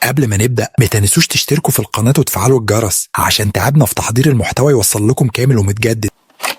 قبل ما نبدأ ما تنسوش تشتركوا في القناة وتفعلوا الجرس عشان تعبنا في تحضير المحتوى يوصل لكم كامل ومتجدد.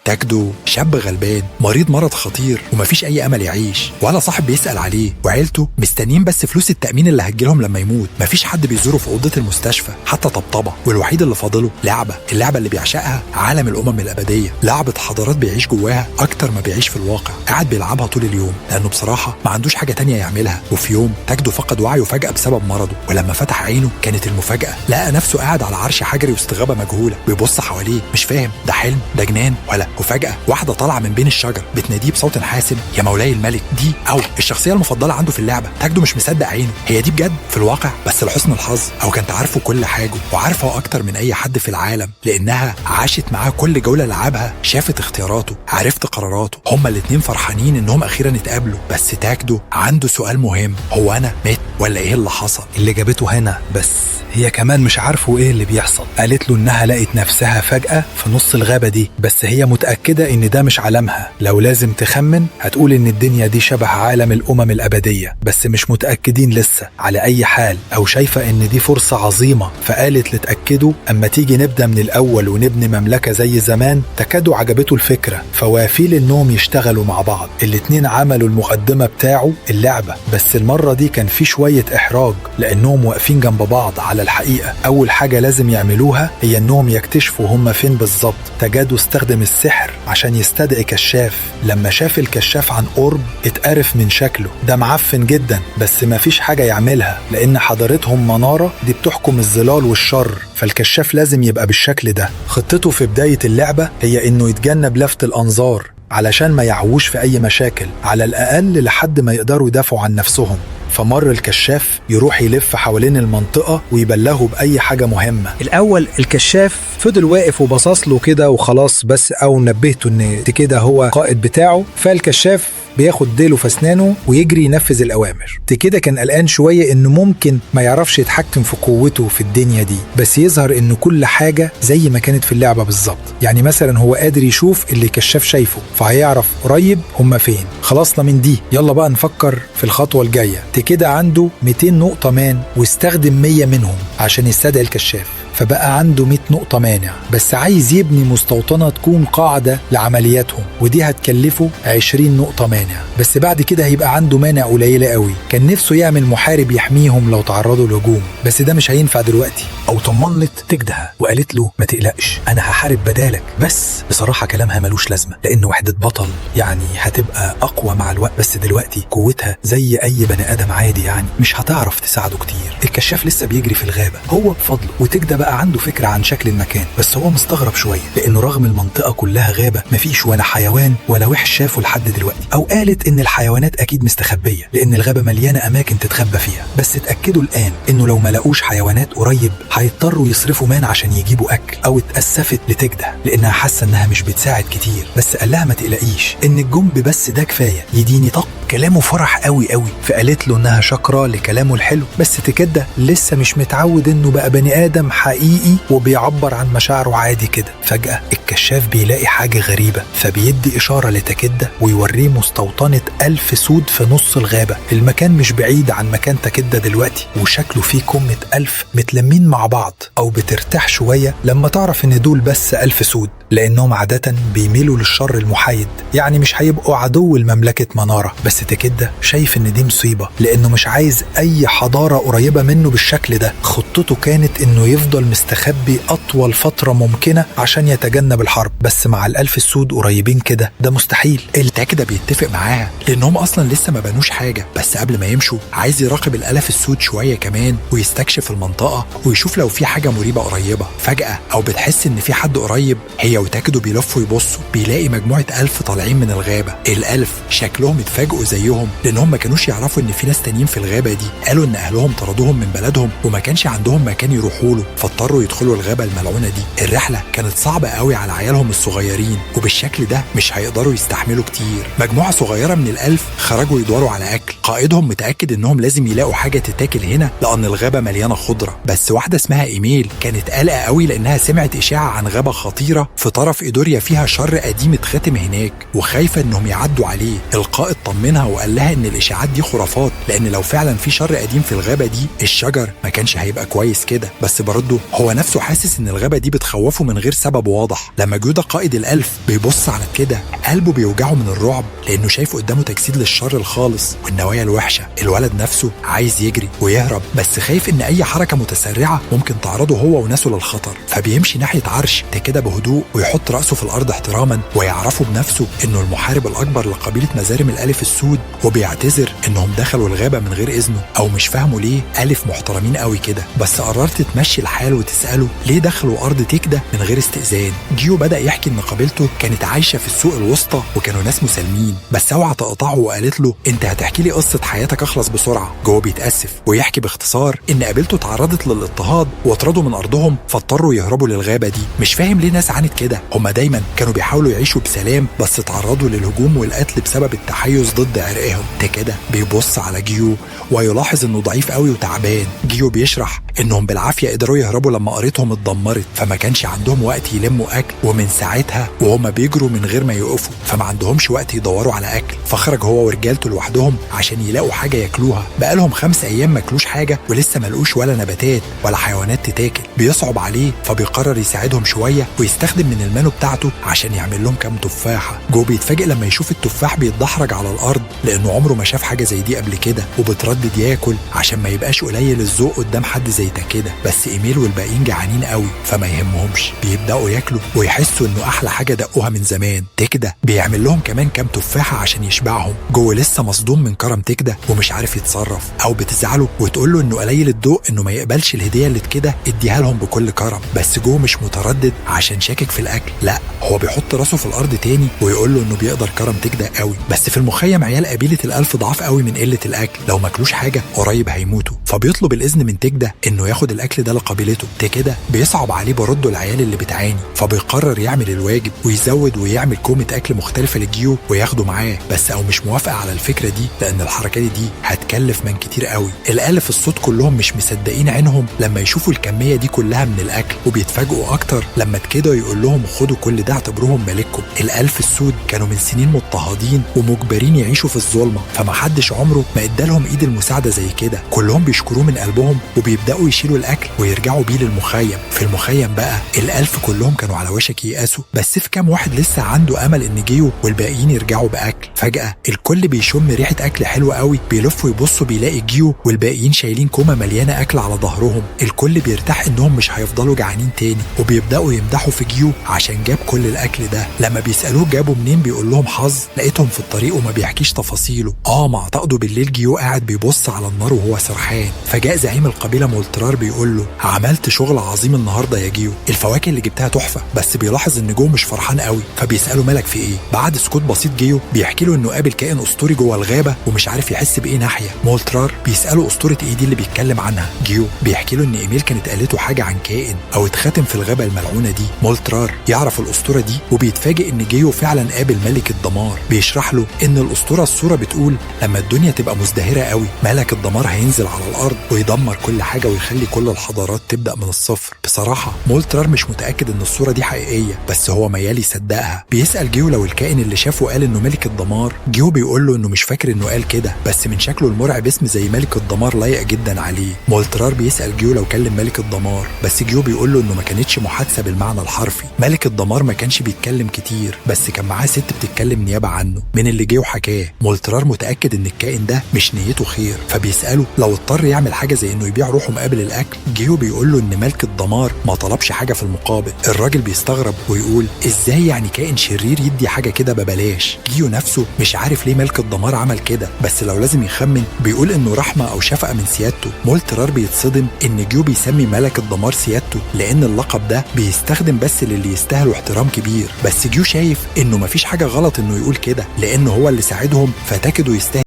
تاكدو شاب غلبان مريض مرض خطير ومفيش اي امل يعيش ولا صاحب بيسال عليه، وعيلته مستنيين بس فلوس التامين اللي هتجيلهم لما يموت. مفيش حد بيزوره في اوضة المستشفى حتى طبطبة، والوحيد اللي فاضلة لعبه، اللعبة اللي بيعشقها عالم الامم الابدية، لعبه حضارات بيعيش جواها اكتر ما بيعيش في الواقع. قاعد بيلعبها طول اليوم لانه بصراحة ما عندوش حاجة تانية يعملها. وفي يوم تاكدو فقد وعيه فجاة بسبب مرضه، ولما فتح عينه كانت المفاجاة، لقى نفسه قاعد على عرش حجري وسط غابه مجهولة، بيبص حواليه مش فاهم ده حلم ده جنان ولا. وفجأة واحدة طالعة من بين الشجر بتناديه بصوت حاسم، يا مولاي الملك. دي أو الشخصية المفضلة عنده في اللعبة. تاكدو مش مصدق عينه، هي دي بجد في الواقع؟ بس لحسن الحظ أو كانت عارفه كل حاجة وعارفه أكتر من أي حد في العالم، لأنها عاشت معاه كل جولة لعبها، شافت اختياراته، عرفت قراراته. هما الاتنين فرحانين إنهم أخيرا اتقابلوا، بس تاكدو عنده سؤال مهم، هو أنا مت ولا إيه اللي حصل؟ اللي جابته هنا، بس هي كمان مش عارفه ايه اللي بيحصل. قالت له انها لقت نفسها فجأة في نص الغابة دي، بس هي متأكدة ان ده مش عالمها. لو لازم تخمن هتقول ان الدنيا دي شبه عالم الامم الابدية، بس مش متأكدين لسه. على اي حال او شايفة ان دي فرصة عظيمة، فقالت لتأكدوا اما تيجي نبدأ من الاول ونبني مملكة زي زمان. تكادوا عجبته الفكرة، فوافي لانهم يشتغلوا مع بعض. الاتنين عملوا المقدمة بتاعه اللعبة، بس المرة دي كان في شوية احراج لانهم واقفين جنب بعض على الحقيقة. أول حاجة لازم يعملوها هي إنهم يكتشفوا هم فين بالظبط. تجادو استخدم السحر عشان يستدعي كشاف. لما شاف الكشاف عن قرب اتقرف من شكله، ده معفن جدا، بس مفيش حاجة يعملها لأن حضارتهم منارة دي بتحكم الظلال والشر، فالكشاف لازم يبقى بالشكل ده. خطته في بداية اللعبة هي إنه يتجنب لفت الأنظار علشان ما يعوش في أي مشاكل، على الأقل لحد ما يقدروا يدافعوا عن نفسهم. فمر الكشاف يروح يلف حوالين المنطقة ويبلغه بأي حاجة مهمة. الأول الكشاف فضل واقف وبصص له كده وخلاص، بس أو نبهته إن كده هو قائد بتاعه. فالكشاف بياخد ديله في اسنانه ويجري ينفذ الاوامر. كده كان قلقان شوية انه ممكن ما يعرفش يتحكم في قوته في الدنيا دي، بس يظهر انه كل حاجة زي ما كانت في اللعبة بالظبط. يعني مثلا هو قادر يشوف اللي الكشاف شايفه، فهيعرف قريب هما فين. خلصنا من دي، يلا بقى نفكر في الخطوة الجاية. كده عنده 200 نقطة مان واستخدم 100 منهم عشان يستدعي الكشاف، فبقى عنده 100 نقطة مانع، بس عايز يبني مستوطنة تكون قاعدة لعملياتهم، ودي هتكلفه 20 نقطة مانع. بس بعد كده هيبقى عنده مانع قليلة قوي. كان نفسه يعمل محارب يحميهم لو تعرضوا لهجوم، بس ده مش هينفع دلوقتي. أو طمنت تجدها وقالت له ما تقلقش أنا هحارب بدالك، بس بصراحة كلامها ملوش لازمة لأن وحدة بطل يعني هتبقى أقوى مع الوقت، بس دلوقتي قوتها زي أي بني آدم عادي، يعني مش هتعرف تساعده كتير. الكشاف لسه بيجري في الغابة هو بفضله، وتجدة بقى عنده فكرة عن شكل المكان، بس هو مستغرب شوية لأنه رغم المنطقة كلها غابة مفيش ولا حيوان ولا وحش شافه لحد دلوقتي. أو قالت إن الحيوانات أكيد مستخبية لأن الغابة مليانة أماكن تتخبى فيها، بس اتأكدوا الآن إنه لو ما لقوش حيوانات قريب هيضطروا يصرفوا مان عشان يجيبوا أكل. أو اتأسفت لتجدة لأنها حاسة إنها مش بتساعد كتير، بس قال لها ما تقلقيش إن الجنب بس ده كفاية يديني طاقة. كلامه فرح قوي قوي، فقالت له انها شاكرة لكلامه الحلو، بس تكده لسه مش متعود انه بقى بني ادم حقيقي وبيعبر عن مشاعره عادي كده. فجاة الكشاف بيلاقي حاجة غريبة، فبيدي اشارة لتكده ويوريه مستوطنة 1000 سود في نص الغابة. المكان مش بعيد عن مكان تكده دلوقتي، وشكله فيه كمه 1000 متلمين مع بعض. او بترتاح شوية لما تعرف ان دول بس 1000 سود، لانهم عادة بيميلوا للشر المحايد، يعني مش هيبقوا عدو لمملكه منارة. بس تكده شايف ان دي مصيبة لانه مش عايز اي حضارة قريبه منه بالشكل ده. خطته كانت انه يفضل مستخبي اطول فترة ممكنة عشان يتجنب الحرب، بس مع ال1000 السود قريبين كده ده مستحيل. التاكده بيتفق معاها لانهم اصلا لسه ما بنوش حاجة، بس قبل ما يمشوا عايز يراقب ال1000 السود شوية كمان ويستكشف المنطقة ويشوف لو في حاجة مريبه قريبه. فجاة او بتحس ان في حد قريب، هي وتاكدوا بيلفوا يبصوا، بيلاقي مجموعة 1000 طالعين من الغابة. ال1000 شكلهم اتفاجئوا زيهم لانهم ما كانوش يعرفوا ان في ناس تانيين في الغابة دي. قالوا ان اهلهم طردوهم من بلدهم وما كانش عندهم مكان يروحوا له، فاضطروا يدخلوا الغابة الملعونة دي. الرحلة كانت صعبة قوي على عيالهم الصغيرين، وبالشكل ده مش هيقدروا يستحملوا كتير. مجموعة صغيرة من ال1000 خرجوا يدوروا على اكل، اكل. قائدهم متاكد انهم لازم يلاقوا حاجة تتاكل هنا لان الغابة مليانة خضرة. بس واحدة اسمها ايميل كانت قلقه قوي لانها سمعت اشاعة عن غابه خطيرة في طرف إيدوريا فيها شر قديم اتختم هناك، وخايفة انهم يعدوا عليه. القائد طمنها وقال لها ان الاشاعات دي خرافات، لان لو فعلا في شر قديم في الغابة دي الشجر ما كانش هيبقى كويس كده. بس برضه هو نفسه حاسس ان الغابة دي بتخوفه من غير سبب واضح. لما جودا قائد الالف بيبص على كده قلبه بيوجعه من الرعب، لانه شايف قدامه تجسيد للشر الخالص والنوايا الوحشة. الولد نفسه عايز يجري ويهرب، بس خايف ان اي حركة متسرعه ممكن تعرضه هو وناسه للخطر. فبيمشي ناحية عرش كده بهدوء ويحط راسه في الارض احتراما، ويعرفه بنفسه انه المحارب الاكبر لقبيله مزارم الالف السود، وبيعتذر انهم دخلوا الغابة من غير اذنه او مش فاهمه ليه الف محترمين قوي كده. بس قررت تمشي الحال وتساله ليه دخلوا ارض تكده من غير استئذان. جيو بدا يحكي ان قبيلته كانت عايشه في السوق الوسطى وكانوا ناس مسالمين، بس اوعى تقطعه وقالت له انت هتحكي لي قصة حياتك اخلص بسرعة. جو بيتاسف ويحكي باختصار ان قبيلته تعرضت للاضطهاد واطردوا من ارضهم، فاضطروا يهربوا للغابه دي. مش فاهم ليه ناس عانت كده، هما دايما كانوا بيحاولوا يعيشوا بسلام بس تعرضوا للهجوم والقتل بسبب التحيز ضد عرقهم. كده بيبص على جيو ويلاحظ انه ضعيف قوي وتعبان. جيو بيشرح انهم بالعافية قدروا يهربوا لما قريتهم اتدمرت، فما كانش عندهم وقت يلموا اكل، ومن ساعتها وهما بيجروا من غير ما يقفوا، فما عندهمش وقت يدوروا على اكل. فخرج هو ورجالته لوحدهم عشان يلاقوا حاجة ياكلوها. بقالهم 5 ايام ما كلوش حاجة ولسه ما لقوش ولا نباتات ولا حيوانات تتاكل. بيصعب عليه فبيقرر يساعدهم شوية ويستخدم من المانو بتاعته عشان يعمل لهم كام تفاحة. جو بيتفاجئ لما يشوف التفاح بيتدحرج على الارض لانه عمره ما شاف حاجة زي دي قبل كده، وبتردد ياكل عشان ما يبقاش قليل الذوق قدام حد زي ده كده. بس ايميل والباقيين جعانين قوي فما يهمهمش، بيبداوا ياكلوا ويحسوا انه احلى حاجة دقوها من زمان. تكده بيعمل لهم كمان كام تفاحة عشان يشبعهم. جو لسه مصدوم من كرم تكده ومش عارف يتصرف، او بتزعله وتقول له انه قليل الذوق انه ما يقبلش الهدية اللي كده اديها لهم بكل كرم. بس جو مش متردد عشان شاكك في الاكل، لا هو بيحط راسه في الارض تاني ويقول له انه بيقدر كرم تكده قوي. بس في المخيم عيال قبيلة الالف ضعاف قوي من قلة الاكل، لو ماكلوش حاجة قريب هيموتوا. فبيطلب الاذن من تكده انه ياخد الاكل ده لقبيلته. تكده بيصعب عليه برده العيال اللي بتعاني، فبيقرر يعمل الواجب ويزود ويعمل كومة اكل مختلفة لجيو وياخده معاه. بس او مش موافقة على الفكرة دي لان الحركة دي هتكلف من كتير قوي. الالف الصوت كلهم مش مصدقين عينهم لما يشوفوا الكمية دي كلها من الاكل، وبيتفاجئوا اكتر لما تكده يقول لهم خدوا كل ده اعتبروهم مالككم. الالف السود كانوا من سنين مضطهدين ومجبرين يعيشوا في الظلمة، فمحدش عمره ما ادالهم ايد المساعدة زي كده. كلهم بيشكروه من قلبهم وبيبداوا يشيلوا الاكل ويرجعوا بيه للمخيم. في المخيم بقى الالف كلهم كانوا على وشك ييأسوا، بس في كام واحد لسه عنده امل ان جيو والباقيين يرجعوا باكل. فجاة الكل بيشم ريحه اكل حلوة قوي، بيلفوا يبصوا بيلاقي جيو والباقيين شايلين كومة مليانة اكل على ظهرهم. الكل بيرتاح انهم مش هيفضلوا جعانين تاني، وبيبداوا يمدحوا في جيو عشان جاب كل الاكل ده. لما بيسالوه جابوا منين بيقول لهم حظ لقيتهم في الطريق وما بيحكيش تفاصيله. مع عقده بالليل جيو قاعد بيبص على النار وهو سرحان. فجاء زعيم القبيلة مولترار بيقول له عملت شغل عظيم النهارده يا جيو، الفواكه اللي جبتها تحفة. بس بيلاحظ ان جو مش فرحان قوي، فبيساله مالك في ايه. بعد سكوت بسيط جيو بيحكي له انه قابل كائن اسطوري جوه الغابة ومش عارف يحس بايه ناحية. مولترار بيساله اسطورة ايه دي اللي بيتكلم عنها. جيو بيحكي له ان ايميل كانت قالته حاجة عن كائن او اتختم في الغابة الملعونة دي. مولترار يعرف الاسطورة دي وبيتفاجئ ان جيو فعلا قابل ملك الدمار. بيشرح له ان الاسطورة الصورة بتقول لما الدنيا تبقى مزدهره قوي ملك الدمار هينزل على الارض ويدمر كل حاجة ويخلي كل الحضارات تبدا من الصفر. بصراحة مولترار مش متاكد ان الصورة دي حقيقية، بس هو ميال يصدقها. بيسال جيو لو الكائن اللي شافه قال انه ملك الدمار. جيو بيقول له انه مش فاكر انه قال كده، بس من شكله المرعب اسم زي ملك الدمار لايق جدا عليه. مولترار بيسال جيو لو كلم ملك الدمار، بس جيو بيقول له انه ما كانتش محادثة بالمعنى الحرفي. ملك الدمار ما كانش بيتكلم كتير، بس كان معاه ست بتتكلم نيابة عنه. من اللي جيو حكاه مولترار متاكد ان الكائن ده مش نيته خير، فبيساله لو اضطر يعمل حاجة زي انه يبيع روحه مقابل الاكل. جيو بيقول له ان ملك الدمار ما طلبش حاجة في المقابل. الراجل بيستغرب ويقول ازاي يعني كائن شرير يدي حاجة كده ببلاش. جيو نفسه مش عارف ليه ملك الدمار عمل كده، بس لو لازم يخمن بيقول انه رحمه او شفقة من سيادته. مولترار بيتصدم ان جيو بيسمي ملك الدمار سيادته، لان اللقب ده بيستخدم بس للي يستاهلوا احترام كبير. بس جيو شايف انه مفيش حاجة غلط انه يقول كده لانه هو اللي ساعدهم، فتاكدوا يستاهل.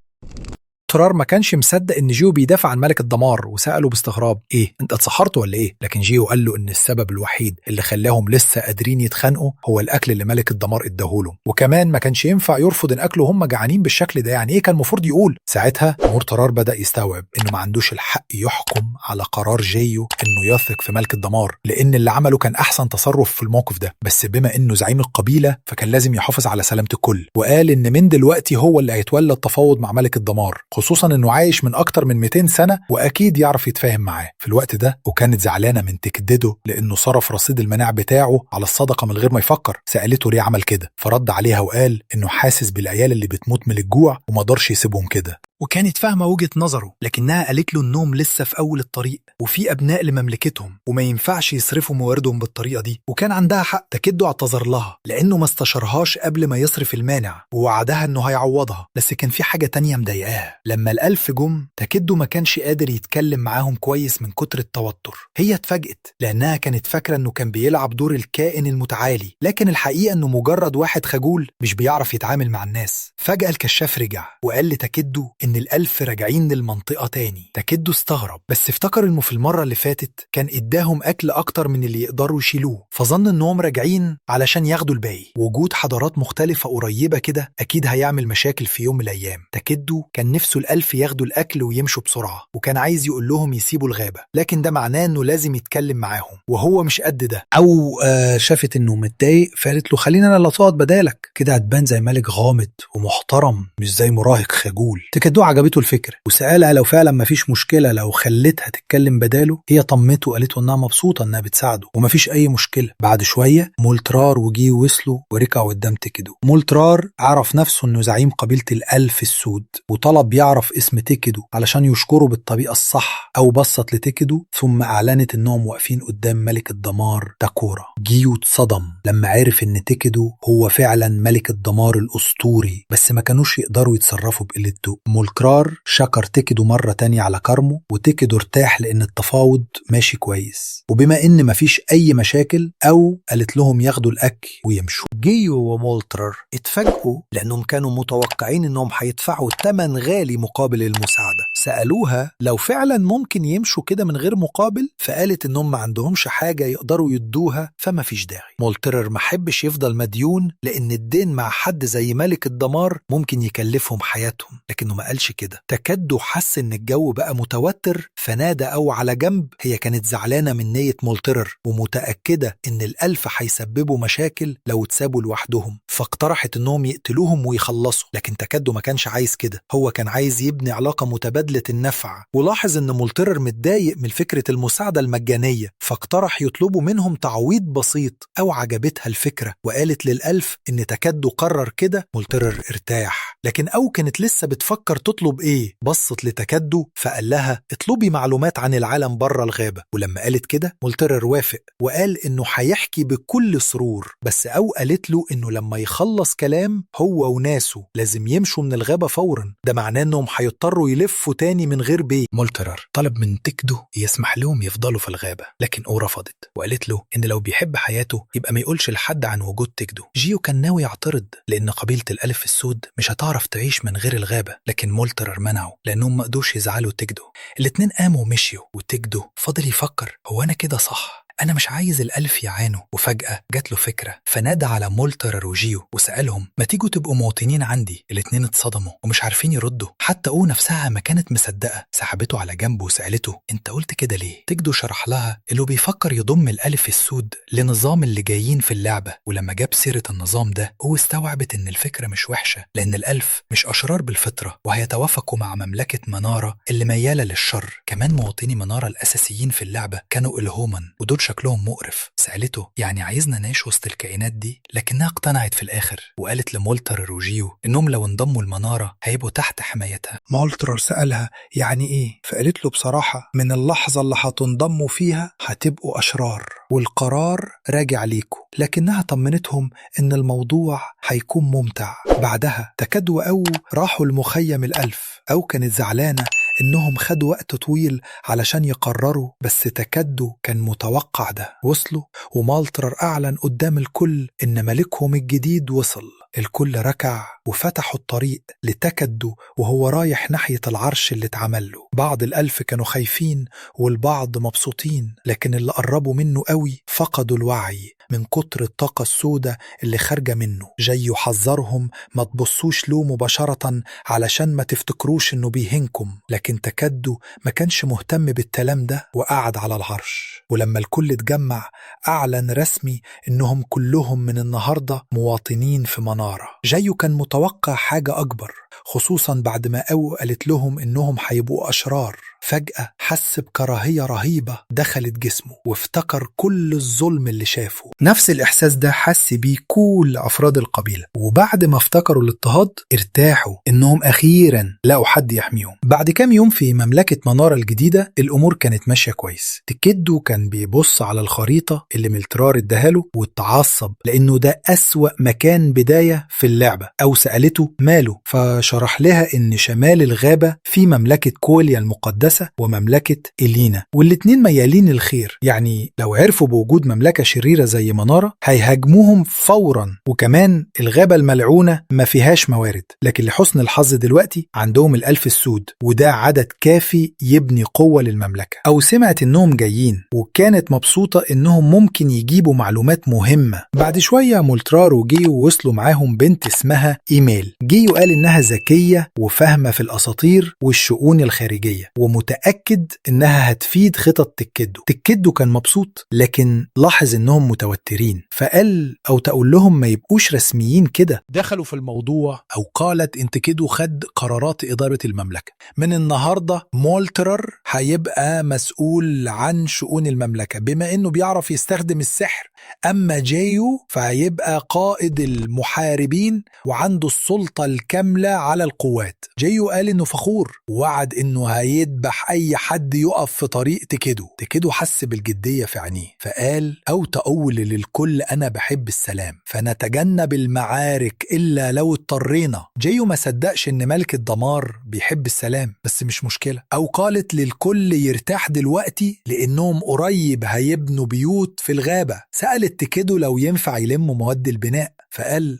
ترار ما كانش مصدق ان جيو بيدافع عن ملك الدمار، وسأله باستغراب ايه انت اتسحرت ولا ايه؟ لكن جيو قال له ان السبب الوحيد اللي خلاهم لسه قادرين يتخانقوا هو الاكل اللي ملك الدمار اداهوله، وكمان ما كانش ينفع يرفض ان اكله هم جعانين بالشكل ده، يعني ايه كان المفروض يقول؟ ساعتها مولترر بدأ يستوعب انه ما عندوش الحق يحكم على قرار جيو انه يثق في ملك الدمار، لان اللي عمله كان احسن تصرف في الموقف ده، بس بما انه زعيم القبيلة فكان لازم يحافظ على سلامه الكل، وقال ان من دلوقتي هو اللي هيتولى التفاوض مع ملك الدمار، خصوصا انه عايش من اكتر من 200 سنة واكيد يعرف يتفاهم معاه. في الوقت ده وكانت زعلانة من تكدده لانه صرف رصيد المناع بتاعه على الصدقة من غير ما يفكر. سالته ليه عمل كده، فرد عليها وقال انه حاسس بالعيال اللي بتموت من الجوع وما قدرش يسيبهم كده. وكانت فاهمة وجهة نظره، لكنها قالت له انهم لسه في أول الطريق وفي أبناء لمملكتهم وما ينفعش يصرفوا مواردهم بالطريقة دي، وكان عندها حق. تكده اعتذر لها لأنه ما استشارهاش قبل ما يصرف المانع، ووعدها انه هيعوضها. بس كان في حاجة تانية مضايقاها، لما الألف جم تكده ما كانش قادر يتكلم معاهم كويس من كتر التوتر. هي اتفاجئت لأنها كانت فاكرة انه كان بيلعب دور الكائن المتعالي، لكن الحقيقة انه مجرد واحد خجول مش بيعرف يتعامل مع الناس. فجأة الكشاف رجع وقال لتكده إن الألف راجعين للمنطقة تاني. تكدو استغرب، بس افتكر إنه في المرة اللي فاتت كان إداهم أكل أكتر من اللي يقدروا يشيلوه، فظن إنهم راجعين علشان ياخدوا الباقي. وجود حضارات مختلفة قريبة كده أكيد هيعمل مشاكل في يوم من الأيام. تكدو كان نفسه الألف ياخدوا الأكل ويمشوا بسرعة، وكان عايز يقول لهم يسيبوا الغابة، لكن ده معناه إنه لازم يتكلم معاهم وهو مش قد ده. او شافت انه متضايق فقالت له خلينا انا اللي اقعد بدالك كده، هتبان زي ملك غامض ومحترم مش زي مراهق خجول. تكدو عجبته الفكرة وسالها لو فعلا مفيش مشكلة لو خلتها تتكلم بداله. هي طمته وقالت له انها مبسوطة انها بتساعده ومفيش اي مشكلة. بعد شوية مولترار وجيو وصلوا وركعوا قدام تكدو. مولترار عرف نفسه انه زعيم قبيلة الالف السود، وطلب يعرف اسم تكدو علشان يشكره بالطريقة الصح. او بصت لتكدو ثم اعلنت انهم واقفين قدام ملك الدمار تاكورا. جيو اتصدم لما عرف ان تكدو هو فعلا ملك الدمار الاسطوري، بس ما كانوش يقدروا يتصرفوا بقلة ذوق. مولكرار شكر تكدو مرة تانية على كرمه، وتكدو ارتاح لان التفاوض ماشي كويس، وبما ان مفيش اي مشاكل او قالت لهم ياخدوا الاكل ويمشوا. جيو ومولترر اتفاجئوا لانهم كانوا متوقعين انهم هيدفعوا ثمن غالي مقابل المساعدة. سألوها لو فعلا ممكن يمشوا كده من غير مقابل، فقالت انهم ما عندهمش حاجة يقدروا يدوها فما فيش داعي. مولترر ما حبش يفضل مديون لان الدين مع حد زي ملك الدمار ممكن يكلفهم حياتهم، لكنه ما قالش كده. تكدو حس ان الجو بقى متوتر فنادى او على جنب. هي كانت زعلانة من نية مولترر ومتأكدة ان الألف هيسببوا مشاكل لو اتسابوا لوحدهم، فاقترحت انهم يقتلوهم ويخلصوا. لكن تكدو ما كانش عايز كده، هو كان عايز يبني علاقة متبادلة النفع. ولاحظ ان مولترر متضايق من فكرة المساعدة المجانية، فاقترح يطلبوا منهم تعويض بسيط. او عجبتها الفكرة وقالت للألف ان تكدو قرر كده. مولترر ارتاح، لكن او كانت لسه بتفكر تطلب ايه. بصت لتكدو فقال لها اطلبي معلومات عن العالم بره الغابة، ولما قالت كده مولترر وافق وقال انه هيحكي بكل سرور. بس او قالت له انه لما يخلص كلام هو وناسه لازم يمشوا من الغابة فورا، ده معناه انهم هيضطروا يلفوا تاني من غير بيت. مولترر طلب من تكدو يسمح لهم يفضلوا في الغابة، لكن أو رفضت وقالت له إن لو بيحب حياته يبقى ما يقولش لحد عن وجود تكدو. جيو كان ناوي يعترض لأن قبيلة الألف السود مش هتعرف تعيش من غير الغابة، لكن مولترر منعه لأنهم ما قدوش يزعلوا تكدو. الاتنين قاموا ومشيوا، وتكدو فضل يفكر هو أنا كده صح؟ أنا مش عايز الألف يعانوا. وفجأة جات له فكرة، فنادى على مولترر وجيو وسألهم ما تيجوا تبقوا مواطنين عندي. الاتنين اتصدموا ومش عارفين يردوا، حتى أو نفسها ما كانت مصدقة. سحبته على جنب وسألته أنت قلت كده ليه؟ تكدو شرح لها اللي بيفكر يضم الألف السود لنظام اللي جايين في اللعبة، ولما جاب سيرة النظام ده هو استوعبت إن الفكرة مش وحشة، لأن الألف مش أشرار بالفطرة وهيتوافقوا مع مملكة منارة اللي ميالة للشر. كمان مواطني منارة الأساسيين في اللعبة كانوا الهومن ودول شكلهم مقرف. سألته يعني عايزنا نعيش وسط الكائنات دي؟ لكنها اقتنعت في الآخر وقالت لمولتر وجيو إنهم لو انضموا المنارة هيبقوا تحت حمايتها. مولترر سألها يعني ايه؟ فقالت له بصراحة من اللحظة اللي هتنضموا فيها هتبقوا أشرار والقرار راجع ليكوا، لكنها طمنتهم إن الموضوع هيكون ممتع. بعدها تكدو أو راحوا المخيم الألف. أو كانت زعلانة إنهم خدوا وقت طويل علشان يقرروا، بس تكدو كان متوقع ده. وصلوا ومالترر أعلن قدام الكل إن ملكهم الجديد وصل. الكل ركع وفتحوا الطريق لتكدو وهو رايح ناحية العرش اللي اتعمل له. بعض الألف كانوا خايفين والبعض مبسوطين، لكن اللي قربوا منه قوي فقدوا الوعي من كتر الطاقة السوداء اللي خارجة منه. جاي يحذرهم ما تبصوش له مباشرة علشان ما تفتكروش انه بيهنكم، لكن تكدو ما كانش مهتم بالكلام ده وقعد على العرش. ولما الكل اتجمع أعلن رسمي انهم كلهم من النهاردة مواطنين في منارة. جايو كان متوقع حاجة أكبر، خصوصا بعد ما أو قالت لهم إنهم هيبقوا أشرار. فجأة حس بكراهية رهيبة دخلت جسمه وافتكر كل الظلم اللي شافه. نفس الإحساس ده حس بيه كل أفراد القبيلة، وبعد ما افتكروا الاضطهاد ارتاحوا إنهم أخيرا لقوا حد يحميهم. بعد كام يوم في مملكة منارة الجديدة الأمور كانت ماشية كويس. تكدو كان بيبص على الخريطة اللي ملترار اداها واتعصب لأنه ده أسوأ مكان بداية في اللعبة. أو سألته ماله، فشرح لها إن شمال الغابة في مملكة كوليا المقدسة ومملكة إلينا، والاتنين ميالين الخير، يعني لو عرفوا بوجود مملكة شريرة زي منارة هيهاجموهم فورا. وكمان الغابة الملعونة ما فيهاش موارد، لكن لحسن الحظ دلوقتي عندهم الألف السود، وده عدد كافي يبني قوة للمملكة. أو سمعت إنهم جايين وكانت مبسوطة إنهم ممكن يجيبوا معلومات مهمة. بعد شوية مولترار وجيو وصلوا معاهم بنت اسمها إيميل. جيو قال إنها ذكية وفاهمة في الأساطير والشؤون الخارجية ومتأكد إنها هتفيد خطط تكدو. تكدو كان مبسوط، لكن لاحظ إنهم متوترين، فقال أو تقول لهم ما يبقوش رسميين كده. دخلوا في الموضوع أو قالت إن تكدو خد قرارات إدارة المملكة. من النهاردة مولترر هيبقى مسؤول عن شؤون المملكة بما إنه بيعرف يستخدم السحر. أما جايو فهيبقى قائد المحاربين وعنده السلطة الكاملة على القوات. جايو قال إنه فخور ووعد إنه هيذبح أي حد يقف في طريق تكدو. تكدو حس بالجدية في عينيه فقال أو تقول للكل أنا بحب السلام، فنتجنب المعارك إلا لو اضطرينا. جايو ما صدقش إن ملك الدمار بيحب السلام، بس مش مشكلة. أو قالت للكل يرتاح دلوقتي لأنهم قريب هيبنوا بيوت في الغابة. سألت تكدو لو ينفع يلموا مواد البناء، فقال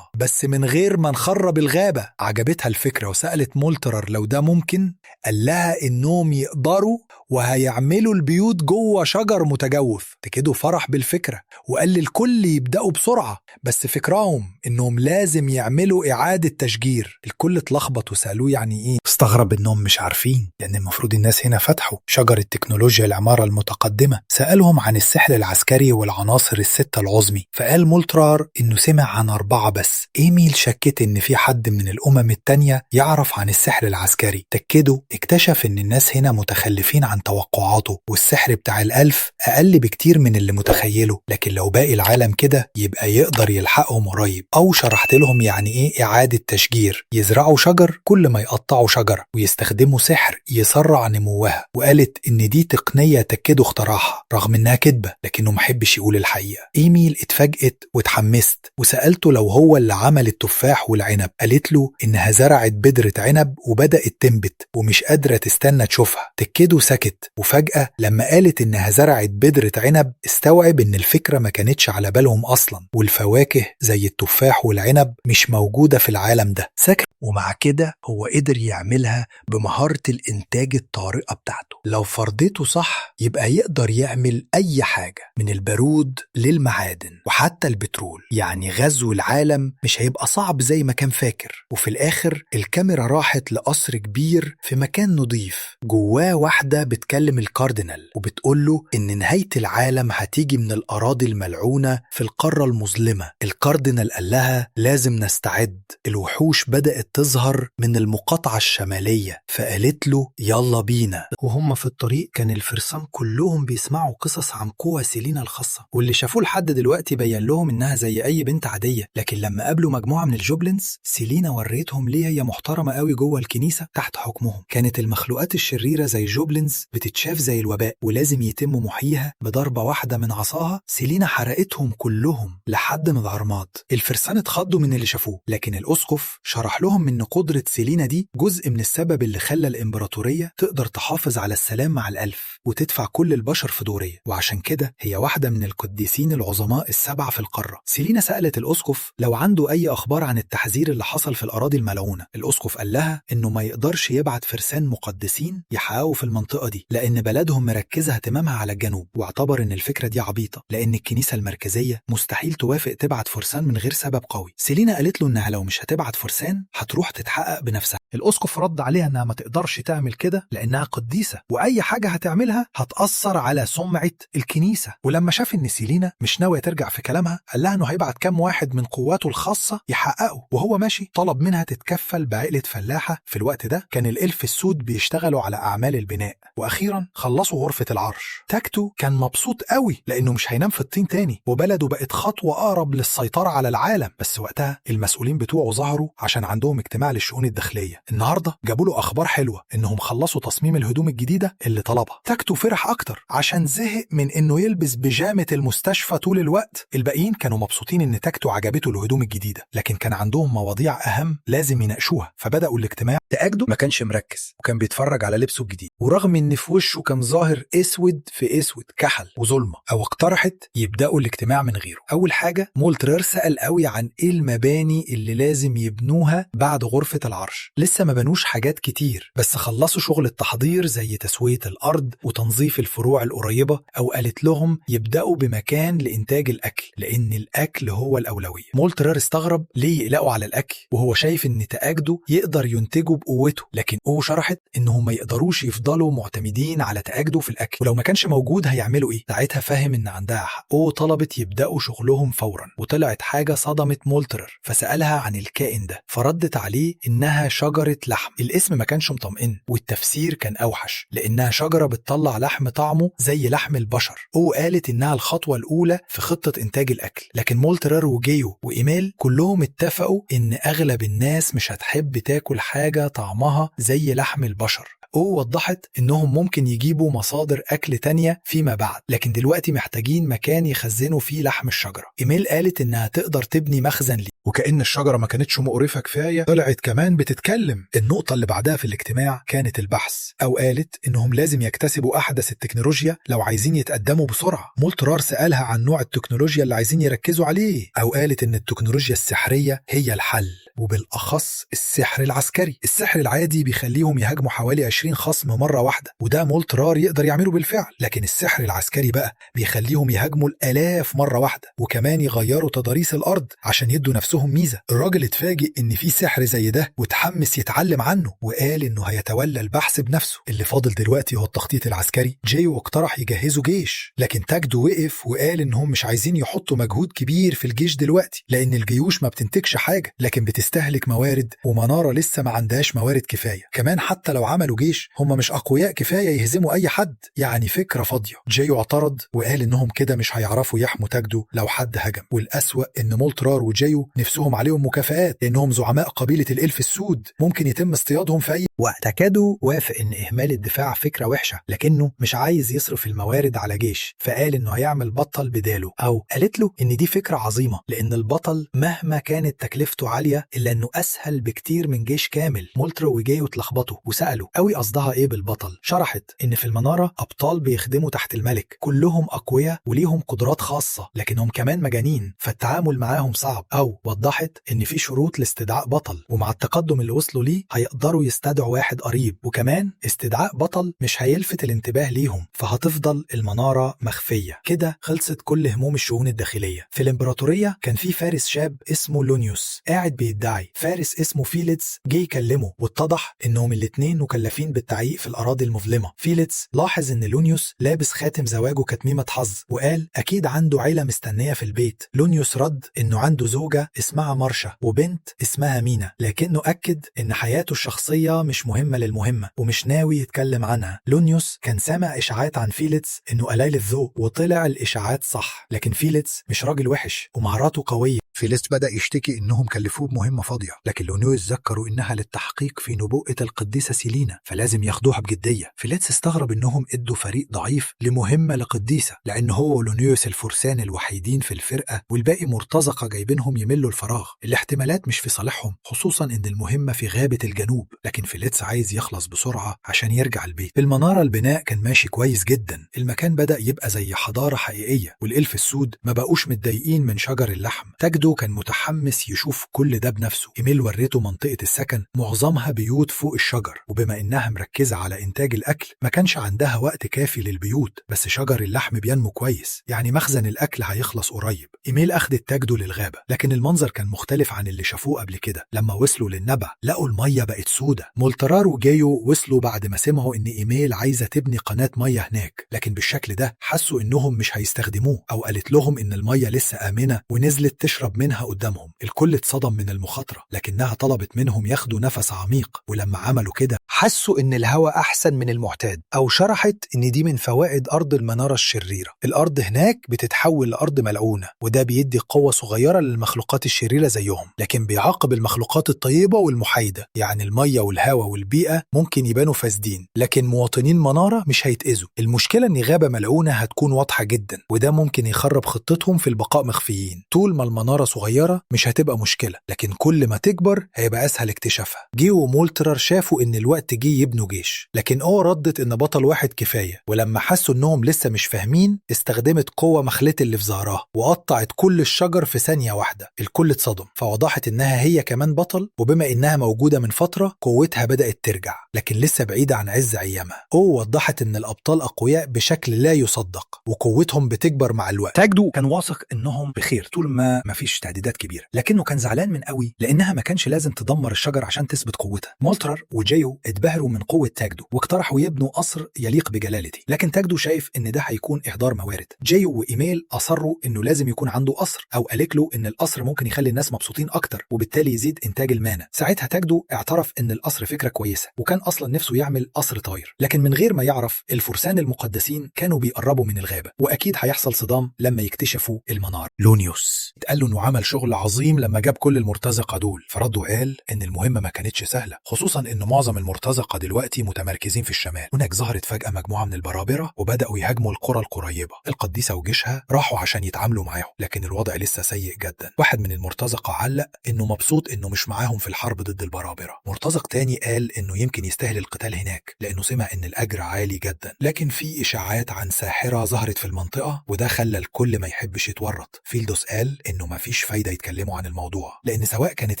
بس من غير ما نخرب الغابة. عجبتها الفكرة وسألت مولترر لو ده ممكن، قال لها إنهم يقدروا وهيعملوا البيوت جوه شجر متجوف. تكدو فرح بالفكرة وقال للكل يبدأوا بسرعة، بس فكرهم إنهم لازم يعملوا إعادة تشجير. الكل اتلخبط وسألوه يعني إيه. استغرب إنهم مش عارفين، لأن المفروض الناس هنا فتحوا شجرة تكنولوجيا العمارة المتقدمة. سألهم عن السحر العسكري والعناصر الستة العظمي، فقال مولترار إنه سمع عن 4 بس. إيميل شكت إن في حد من الأمم التانية يعرف عن السحر العسكري. تكدو اكتشف إن الناس هنا متخلفين عن توقعاته، والسحر بتاع الألف أقل بكتير من اللي متخيله، لكن لو باقي العالم كده يبقى يقدر يلحقهم قريب. أو شرحت لهم يعني إيه إعادة تشجير، يزرعوا شجر كل ما يقطعوا شجرة ويستخدموا سحر يسرع نموها، وقالت إن دي تقنية تكدو اخترعها رغم إنها كدبة، لكنه محبش يقول الحقيقة. إيميل اتفاجئت واتحمست وسألته لو هو اللي عمل التفاح والعنب. قالت له إنها زرعت بذرة عنب وبدأت تنبت ومش قادرة تستنى تشوفها. تكدو سكت، وفجأة لما قالت إنها زرعت بذرة عنب استوعب إن الفكرة ما كانتش على بالهم أصلا، والفواكه زي التفاح والعنب مش موجودة في العالم ده. سكت، ومع كده هو قدر يعملها بمهارة الإنتاج الطارئة بتاعته. لو فرضته صح يبقى يقدر يعمل أي حاجة من البارود للمعادن وحتى البترول، يعني غزو العالم مش هيبقى صعب زي ما كان فاكر. وفي الآخر الكاميرا راحت لقصر كبير في مكان نظيف، جواه واحدة بتكلم الكاردينال وبتقوله إن نهاية العالم هتيجي من الأراضي الملعونة في القارة المظلمة. الكاردينال قال لها لازم نستعد، الوحوش بدأت تظهر من المقاطعة الشمالية، فقالت له يلا بينا. وهم في الطريق كان الفرسان كلهم بيسمعوا قصص عن قوة سيلينا الخاصة، واللي شافوه لحد دلوقتي بين لهم إنها زي أي بنت عادية. لكن لما قابلوا مجموعة من ال goblins سيلينا وريتهم ليه هي محترمة قوي جوه الكنيسة تحت حكمهم. كانت المخلوقات الشريرة زي goblins ناس بتتشاف زي الوباء ولازم يتم محيها بضربة واحدة من عصاها. سيلينا حرقتهم كلهم لحد ما العرماد. الفرسان اتخضوا من اللي شافوه، لكن الأسقف شرح لهم إن قدرة سيلينا دي جزء من السبب اللي خلى الإمبراطورية تقدر تحافظ على السلام مع الألف وتدفع كل البشر في دورية، وعشان كده هي واحدة من القديسين العظماء السبعة في القارة. سيلينا سألت الأسقف لو عنده أي أخبار عن التحذير اللي حصل في الأراضي الملعونة. الأسقف قال لها إنه ما يقدرش يبعت فرسان مقدسين يحققوا في المنطقة دي لأن بلدهم مركزة اهتمامها على الجنوب، واعتبر إن الفكرة دي عبيطة لأن الكنيسة المركزية مستحيل توافق تبعت فرسان من غير سبب قوي. سيلينا قالت له إنها لو مش هتبعت فرسان هتروح تتحقق بنفسها. الأسقف رد عليها إنها ما تقدرش تعمل كده لأنها قديسة، وأي حاجة هتعملها هتأثر على سمعة الكنيسة. ولما شاف إن سيلينا مش ناوية ترجع في كلامها قال لها إنه هيبعت كام واحد من قواته الخاصة يحققوا. وهو ماشي طلب منها تتكفل بعائلة فلاحة. في الوقت ده كان الإلف السود بيشتغلوا على أعمال البناء، وأخيرا خلصوا غرفة العرش. تاكتو كان مبسوط قوي لأنه مش هينام في الطين تاني، وبلده بقت خطوة أقرب للسيطرة على العالم. بس وقتها المسؤولين بتوعه ظهروا عشان عندهم اجتماع للشؤون الداخلية. النهارده جابوا له اخبار حلوة انهم خلصوا تصميم الهدوم الجديدة اللي طلبها. تاكتو فرح اكتر عشان زهق من انه يلبس بيجامه المستشفى طول الوقت. الباقيين كانوا مبسوطين ان تاكتو عجبته الهدوم الجديدة، لكن كان عندهم مواضيع اهم لازم يناقشوها، فبداوا الاجتماع. تأكدوا ما كانش مركز وكان بيتفرج على لبسه الجديد، ورغم ان في وشه كان ظاهر اسود في اسود كحل وظلمه. او اقترحت يبداوا الاجتماع من غيره. اول حاجة مولترر سأل قوي عن ايه المباني اللي لازم يبنوها بعد غرفة العرش. لسه ما بنوش حاجات كتير، بس خلصوا شغل التحضير زي تسويه الارض وتنظيف الفروع القريبة. او قالت لهم يبداوا بمكان لانتاج الاكل لان الاكل هو الاولوية. مولترر استغرب ليه يقلقوا على الاكل وهو شايف ان تأكدوا يقدر ينتجه بقوته، لكن او شرحت انهم ما يقدروش يفضلوا معتمدين على تأكدوا في الاكل، ولو ما كانش موجود هيعملوا ايه. ساعتها فهم ان عندها حق. او طلبت يبداوا شغلهم فورا، وطلعت حاجة صدمت مولترر، فسألها عن الكائن ده فردت عليه انها شجرة لحم. الاسم ما كانش مطمئن والتفسير كان اوحش لانها شجرة بتطلع لحم طعمه زي لحم البشر. او قالت انها الخطوة الاولى في خطه انتاج الاكل، لكن مولترر وجيو وايميل كلهم اتفقوا ان اغلب الناس مش هتحب تاكل حاجة طعمها زي لحم البشر. او وضحت انهم ممكن يجيبوا مصادر اكل تانية فيما بعد، لكن دلوقتي محتاجين مكان يخزنوا فيه لحم الشجرة. ايميل قالت انها تقدر تبني مخزن ليه. وكأن الشجرة ما كانتش مقرفة كفاية طلعت كمان بتتكلم. النقطة اللي بعدها في الاجتماع كانت البحث. أو قالت إنهم لازم يكتسبوا أحدث التكنولوجيا لو عايزين يتقدموا بسرعة. مولترار سألها عن نوع التكنولوجيا اللي عايزين يركزوا عليه. أو قالت إن التكنولوجيا السحرية هي الحل، وبالأخص السحر العسكري. السحر العادي بيخليهم يهاجموا حوالي 20 خصم مرة واحدة، وده مولترار يقدر يعمله بالفعل، لكن السحر العسكري بقى بيخليهم يهاجموا الآلاف مرة واحدة، وكمان يغيروا تضاريس الأرض عشان يدوا نفسهم ميزة. الراجل اتفاجئ إن في سحر زي ده وتحمس يتعلم عنه، وقال إنه هيتولى البحث بنفسه. اللي فاضل دلوقتي هو التخطيط العسكري. جيو اقترح يجهزوا جيش، لكن تاجدو وقف وقال إنهم مش عايزين يحطوا مجهود كبير في الجيش دلوقتي لأن الجيوش ما بتنتجش حاجة لكن بتستهلك موارد، ومنارة لسه ما عندهاش موارد كفاية. كمان حتى لو عملوا جيش هم مش أقوياء كفاية يهزموا أي حد، يعني فكرة فاضية. جيو اعترض وقال إنهم كده مش هيعرفوا يحموا تاجدو لو حد هجم. والأسوأ إن مولترار وجيو نفسهم عليهم مكافآت لأنهم زعماء قبيلة الإلف السود، ممكن يتم اصطيادهم في أي وقت. تاكادو وافق ان اهمال الدفاع فكرة وحشة، لكنه مش عايز يصرف الموارد على جيش، فقال انه هيعمل بطل بداله. او قالت له ان دي فكرة عظيمة لان البطل مهما كانت تكلفته عالية الا انه اسهل بكتير من جيش كامل. مولترو وجيو اتلخبطوا وسالوا قوي قصدها ايه بالبطل. شرحت ان في المنارة ابطال بيخدموا تحت الملك، كلهم اقوياء وليهم قدرات خاصة، لكنهم كمان مجانين فالتعامل معاهم صعب. او وضحت ان في شروط لاستدعاء بطل، ومع التقدم اللي وصلوا ليه هيقدروا يستدعوا واحد قريب، وكمان استدعاء بطل مش هيلفت الانتباه ليهم فهتفضل المنارة مخفية. كده خلصت كل هموم الشؤون الداخلية. في الامبراطورية كان في فارس شاب اسمه لونيوس قاعد بيدعي فارس اسمه فيليتس جه يكلمه، واتضح انهم الاتنين مكلفين بالتعيق في الاراضي المظلمة. فيليتس لاحظ ان لونيوس لابس خاتم زواجه كتميمة حظ، وقال اكيد عنده عيلة مستنية في البيت. لونيوس رد انه عنده زوجة اسمها مارشا وبنت اسمها مينا، لكنه اكد ان حياته الشخصية مش مهمة للمهمة ومش ناوي يتكلم عنها. لونيوس كان سامع إشاعات عن فيليتس إنه قليل الذوق، وطلع الإشاعات صح، لكن فيليتس مش راجل وحش ومهاراته قوية. فيليتس بدأ يشتكي إنهم كلفوه بمهمة مهمة فاضية، لكن لونيوس ذكروا إنها للتحقيق في نبوءة القديسة سيلينا، فلازم ياخدوها بجدية. فيليتس استغرب إنهم ادوا فريق ضعيف لمهمة لقديسة، لأن هو ولونيوس الفرسان الوحيدين في الفرقة والباقي مرتزقة جايبينهم يملوا الفراغ. الاحتمالات مش في صالحهم، خصوصا إن المهمة في غابة الجنوب، لكن فيليتس عايز يخلص بسرعة عشان يرجع البيت. في المنارة البناء كان ماشي كويس جدا، المكان بدأ يبقى زي حضارة حقيقية، والإلف السود ما بقوش متضايقين من شجر اللحم. تاجدو كان متحمس يشوف كل ده بنفسه. إيميل وريته منطقة السكن معظمها بيوت فوق الشجر، وبما إنها مركزة على إنتاج الأكل ما كانش عندها وقت كافي للبيوت، بس شجر اللحم بينمو كويس، يعني مخزن الأكل هيخلص قريب. إيميل أخدت تاجدو للغابة، لكن المنظر كان مختلف عن اللي شافوه قبل كده. لما وصلوا للنبع لقوا المية بقت سودة. مولترار وجايو وصلوا بعد ما سمعوا إن إيميل عايزة تبني قناة مية هناك، لكن بالشكل ده حسوا إنهم مش هيستخدموه، أو قالت لهم إن المية لسه آمنة ونزلت تشرب منها قدامهم. الكل اتصدم من المخاطرة، لكنها طلبت منهم ياخدوا نفس عميق، ولما عملوا كده حسوا إن الهواء أحسن من المعتاد. أو شرحت إن دي من فوائد أرض المنارة الشريرة، الأرض هناك بتتحول لأرض ملعونة، وده بيدي قوة صغيرة للمخلوقات الشريرة زيهم، لكن بيعاقب المخلوقات الطيبة والمحايدة. يعني المية والهواء والبيئة ممكن يبانوا فاسدين، لكن مواطنين منارة مش هيتأذوا. المشكلة إن غابة ملعونة هتكون واضحة جدا، وده ممكن يخرب خطتهم في البقاء مخفيين. طول ما المنارة صغيرة مش هتبقى مشكلة، لكن كل ما تكبر هيبقى أسهل اكتشافها. جيو ومولترر شافوا إن الوقت جه يبنوا جيش، لكن أو ردت إن بطل واحد كفاية. ولما حسوا إنهم لسه مش فاهمين استخدمت قوة مخلت اللي في ظهرها وقطعت كل الشجر في ثانية واحدة. الكل اتصدم، فوضحت إنها هي كمان بطل، وبما إنها موجودة من فترة قوتها بدأت ترجع، لكن لسه بعيدة عن عز أيامها. أو وضحت إن الأبطال أقوياء بشكل لا يصدق، وقوتهم بتكبر مع الوقت. تاجدو كان واثق انهم بخير طول ما مفيش تهديدات كبيرة، لكنه كان زعلان من قوي لانها ما كانش لازم تدمر الشجر عشان تثبت قوتها. مولترر وجيو اتبهروا من قوة تاجدو واقترحوا يبنوا قصر يليق بجلالتي، لكن تاجدو شايف ان ده هيكون اهدار موارد. جيو وايميل اصروا انه لازم يكون عنده قصر، او قالت له ان القصر ممكن يخلي الناس مبسوطين اكتر وبالتالي يزيد انتاج المانا. ساعتها تاجدو اعترف ان القصر فكرة كويسة، وكان اصلا نفسه يعمل قصر طاير، لكن من غير ما يعرف الفرسان المقدسين كانوا بيقربوا من الغابة، واكيد هيحصل صدام لما يكتشفوا المنار. لونيوس اتقال له انه عمل شغل عظيم لما جاب كل المرتزقة دول، فرد وقال ان المهمة ما كانتش سهلة، خصوصا ان معظم المرتزقة دلوقتي متمركزين في الشمال. هناك ظهرت فجاة مجموعة من البرابره وبداوا يهاجموا القرى القريبة. القديسه وجيشها راحوا عشان يتعاملوا معاهم، لكن الوضع لسه سيء جدا. واحد من المرتزقة علق انه مبسوط انه مش معاهم في الحرب ضد البرابره. مرتزق تاني قال انه يمكن يستاهل القتال هناك لانه سمع ان الاجر عالي جدا، لكن في اشاعات عن ساحرة ظهرت في المنطقة وده خلى الكل ما يحبش يتورط. فيلدوس قال انه ما فيش فايده يتكلموا عن الموضوع، لان سواء كانت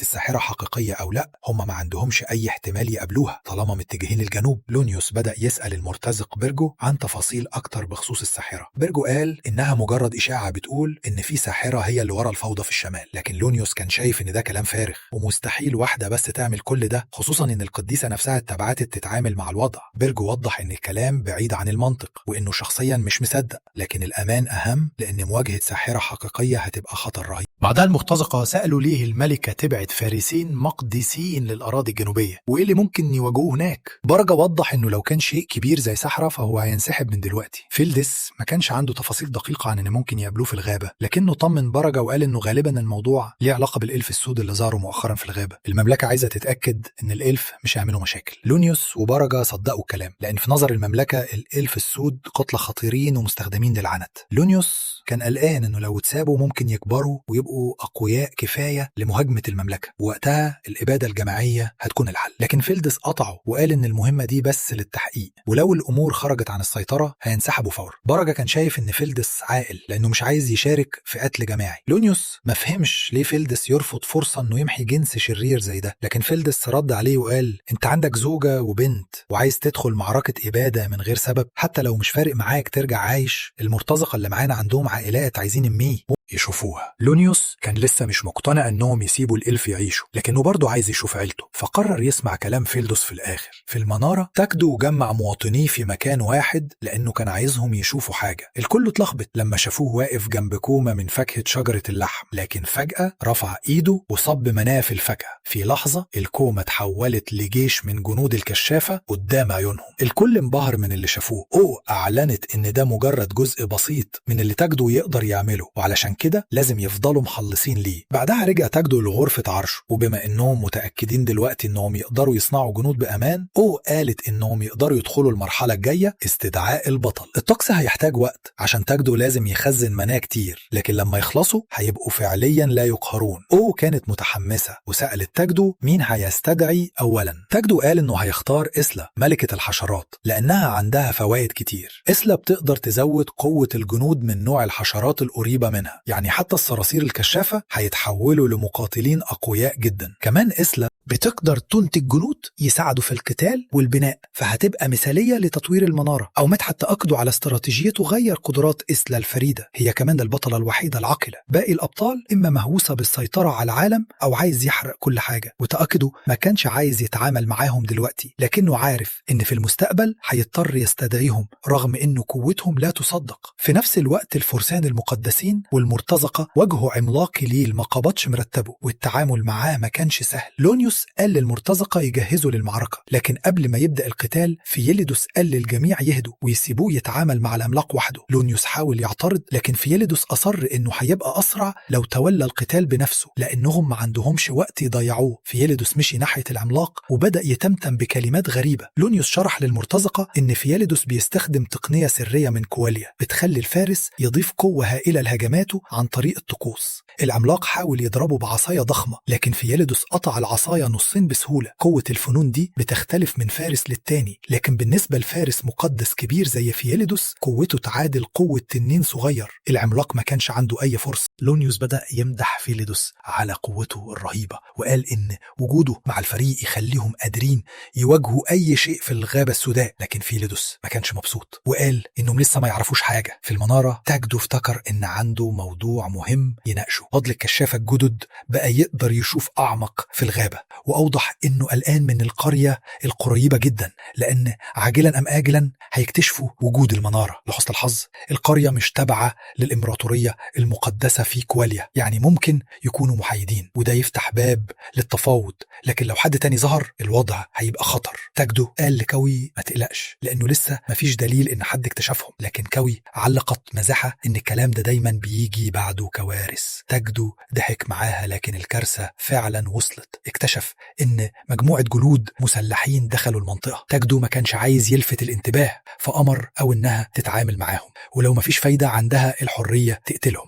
الساحرة حقيقية او لا هم ما عندهمش اي احتمال يقابلوها طالما متجهين للجنوب. لونيوس بدا يسال المرتزق بيرجو عن تفاصيل اكتر بخصوص الساحرة. بيرجو قال انها مجرد اشاعة بتقول ان في ساحرة هي اللي ورا الفوضى في الشمال، لكن لونيوس كان شايف ان ده كلام فارغ ومستحيل واحدة بس تعمل كل ده، خصوصا ان القديسه نفسها اتبعتت تتعامل مع الوضع. بيرجو وضح ان الكلام بعيد عن المنطق وانه شخصيا مش مصدق، لكن الامان اهم لان مواجهة ساحرة حقيقية هتبقى خطر رهيب. بعدها المرتزقة سألوا ليه الملكة تبعت فارسين مقدسين للأراضي الجنوبية وإيه اللي ممكن يواجهوه هناك. برجا وضح إنه لو كان شيء كبير زي سحرة فهو هينسحب من دلوقتي. فيلدس ما كانش عنده تفاصيل دقيقة عن إن ممكن يقابلوه في الغابة، لكنه طمن برجا وقال إنه غالبا الموضوع ليه علاقة بالإلف السود اللي ظهروا مؤخرا في الغابة. المملكة عايزة تتأكد إن الإلف مش هيعملوا مشاكل. لونيوس وبرجا صدقوا الكلام، لأن في نظر المملكة الإلف السود قتلى خطيرين ومستخدمين للعنت. لونيوس كان قلقان إنه لو اتسابوا ممكن يكبروا ويبقوا أقوياء كفاية لمهاجمة المملكة، ووقتها الإبادة الجماعية هتكون الحل. لكن فيلدس قطعه وقال إن المهمة دي بس للتحقيق، ولو الأمور خرجت عن السيطرة هينسحبوا فورا. برجا كان شايف إن فيلدس عاقل لأنه مش عايز يشارك في قتل جماعي. لونيوس ما فهمش ليه فيلدس يرفض فرصة إنه يمحي جنس شرير زي ده، لكن فيلدس رد عليه وقال أنت عندك زوجة وبنت وعايز تدخل معركة إبادة من غير سبب، حتى لو مش فارق معاك ترجع عايش. المرتزقة اللي معانا عندهم عائلات عايزين امي يشوفوها. لونيوس كان لسه مش مقتنع انهم يسيبوا الالف يعيشوا، لكنه برضه عايز يشوف عيلته، فقرر يسمع كلام فيلدوس في الاخر. في المنارة تاكدو جمع مواطنيه في مكان واحد لانه كان عايزهم يشوفوا حاجة. الكل اتلخبط لما شافوه واقف جنب كومة من فاكهة شجرة اللحم، لكن فجاة رفع ايده وصب مناه في الفاكهة. في لحظة الكومة اتحولت لجيش من جنود الكشافه قدام عيونهم. الكل انبهر من اللي شافوه. اعلنت ان ده مجرد جزء بسيط من اللي تاكدو يقدر يعمله، وعلشان كده لازم يفضلوا محلصين ليه. بعدها رجع تاجدو لغرفة عرشه، وبما انهم متأكدين دلوقتي انهم يقدروا يصنعوا جنود بأمان، او قالت انهم يقدروا يدخلوا المرحلة الجاية، استدعاء البطل. الطقس هيحتاج وقت عشان تاجدو لازم يخزن مناه كتير، لكن لما يخلصوا هيبقوا فعليا لا يقهرون. او كانت متحمسة وسألت تاجدو مين هيستدعي اولا. تاجدو قال انه هيختار إسلا ملكة الحشرات لأنها عندها فوائد كتير. إسلا بتقدر تزود قوة الجنود من نوع الحشرات القريبة منها، يعني حتى الصراصير الكشافة هيتحولوا لمقاتلين أقوياء جدا. كمان إسلا بتقدر تنتج جنود يساعدوا في القتال والبناء، فهتبقى مثالية لتطوير المنارة. أو مدحت تأكدوا على استراتيجيته غير قدرات إسلا الفريدة، هي كمان البطلة الوحيدة العاقلة. باقي الأبطال إما مهووسة بالسيطرة على العالم أو عايز يحرق كل حاجة، وتأكدوا ما كانش عايز يتعامل معاهم دلوقتي، لكنه عارف إن في المستقبل هيضطر يستدعيهم رغم إن قوتهم لا تصدق. في نفس الوقت الفرسان المقدسين والمرتزقة واجهوا عملاق ليل ما قبضش مرتبه، والتعامل معاه ما كانش سهل. لونيوس قال للمرتزقة يجهزوا للمعركة، لكن قبل ما يبدأ القتال فيليدوس قال للجميع يهدوا ويسيبوه يتعامل مع العملاق وحده. لونيوس حاول يعترض، لكن فيليدوس أصر إنه هيبقى أسرع لو تولى القتال بنفسه لأنهم ما عندهمش وقت يضيعوه. فيليدوس مشي ناحية العملاق وبدأ يتمتم بكلمات غريبة. لونيوس شرح للمرتزقة إن فيليدوس بيستخدم تقنية سرية من كواليا بتخلي الفارس يضيف قوة هائلة لهجماته عن طريق الطقوس. العملاق حاول يضربه بعصاية ضخمة، لكن فيليدوس قطع العصاية نصين بسهولة. قوة الفنون دي بتختلف من فارس للتاني، لكن بالنسبة لفارس مقدس كبير زي فيليدوس قوته تعادل قوة تنين صغير. العملاق ما كانش عنده أي فرصة. لونيوس بدأ يمدح فيليدوس على قوته الرهيبة، وقال إن وجوده مع الفريق يخليهم قادرين يواجهوا أي شيء في الغابة السوداء. لكن فيليدوس ما كانش مبسوط وقال إنهم لسه ما يعرفوش حاجة. في المنارة تاجدو افتكر إن عنده موضوع مهم يناقشه. فضل الكشافة الجدد بقى يقدر يشوف أعمق في الغابة، وأوضح إنه قلقان من القرية القريبة جدا لأن عاجلا أم آجلا هيكتشفوا وجود المنارة. لحسن الحظ القرية مش تابعة للإمبراطورية المقدسة في كواليا، يعني ممكن يكونوا محايدين وده يفتح باب للتفاوض، لكن لو حد تاني ظهر الوضع هيبقى خطر. تاجدو قال لكوي ما تقلقش لأنه لسه مفيش دليل إن حد اكتشفهم، لكن كوي علقت مزحة إن الكلام ده دايما بيجي بعده كوارث. تاجدو ضحك معاها، لكن الكارثة فعلا وصلت. اكتشف إن مجموعة جنود مسلحين دخلوا المنطقة. تاجدو ما كانش عايز يلفت الانتباه، فأمر أو إنها تتعامل معاهم، ولو مفيش فايدة عندها الحرية تقتلهم.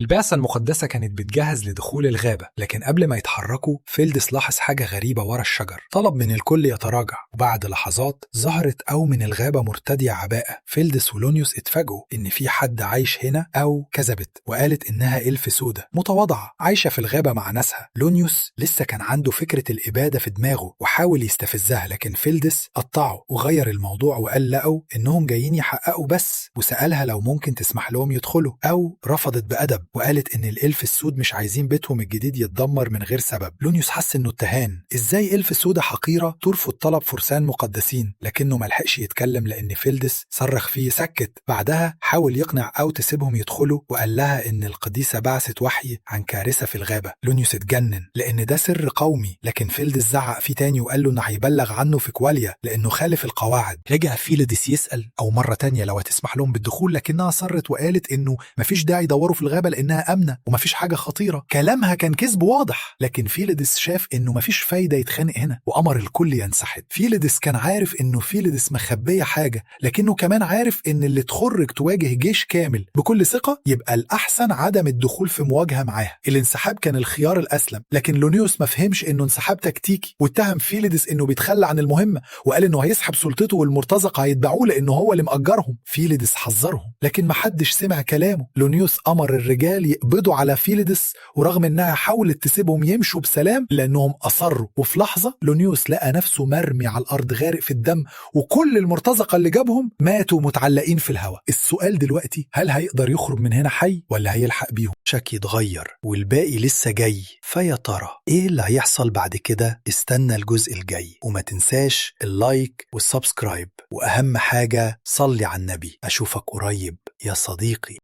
البعثة المقدسة كانت بتجهز لدخول الغابة، لكن قبل ما يتحركوا فيلدس لاحظ حاجة غريبة ورا الشجر. طلب من الكل يتراجع، وبعد لحظات ظهرت أو من الغابة مرتدية عباءة. فيلدس ولونيوس اتفاجئوا إن في حد عايش هنا، أو كذبت وقالت إنها إلف سودة متواضعة عايشة في الغابة مع ناسها. لونيوس لسه كان عنده فكرة الإبادة في دماغه وحاول يستفزها، لكن فيلدس قطعه وغير الموضوع وقال لأو إنهم جايين يحققوا بس، وسألها لو ممكن تسمح لهم يدخلوا. أو رفضت بأدب وقالت إن الإلف السود مش عايزين بيتهم الجديد يتدمر من غير سبب. لونيوس حس إنه اتهان، إزاي إلف سودة حقيرة ترفض طلب فرسان مقدسين؟ لكنه ملحقش يتكلم لأن فيلدس صرخ فيه سكت. بعدها حاول يقنع أو تسيبهم يدخلوا، وقال لها إن القديسة بعثت وحي عن كارثة في الغابة. لونيوس اتجنن لأن ده سر قومي، لكن فيلدس زعق فيه تاني وقال له إنه هيبلغ عنه في كواليا لأنه خالف القواعد. رجع فيلدس يسأل أو مرة تانية لو هتسمح لهم بالدخول، لكنها صرت وقالت إنه مفيش داعي يدوروا في الغابة لأنها آمنة ومفيش حاجة خطيرة. كلامها كان كذب واضح، لكن فيلدس شاف إنه مفيش فايدة يتخانق هنا وأمر الكل ينسحب. فيلدس كان عارف إنه فيلدس مخبية حاجة، لكنه كمان عارف إن اللي تخرج تواجه جيش كامل بكل ثقة يبقى الأحسن عدم الدخول في مواجهة معاها. الانسحاب كان الخيار الأسلم، لكن لونيوس ما فهمش إنه انسحاب تكتيكي، واتهم فيلدس إنه بيتخلى عن المهمة، وقال إنه هيسحب سلطته والمرتزقة هيتبعوه لأنه هو اللي مأجرهم. فيلدس حذرهم لكن محدش سمع كلامه. لونيوس أمر الرجال يقبضوا على فيلدس، ورغم إنها حاولت تسيبهم يمشوا بسلام لأنهم أصروا. وفي لحظة لونيوس لقى نفسه مرمي على الأرض غارق في الدم، وكل المرتزقة اللي جابهم ماتوا متعلقين في الهواء. السؤال دلوقتي، هل هيقدر يخرج من هنا حي ولا هيلحق بيهم؟ شك يتغير والباقي لسه جاي، فيا ترى ايه اللي هيحصل بعد كده؟ استنى الجزء الجاي، وما تنساش ال like وال subscribe، واهم حاجة صلي على النبي. اشوفك قريب يا صديقي.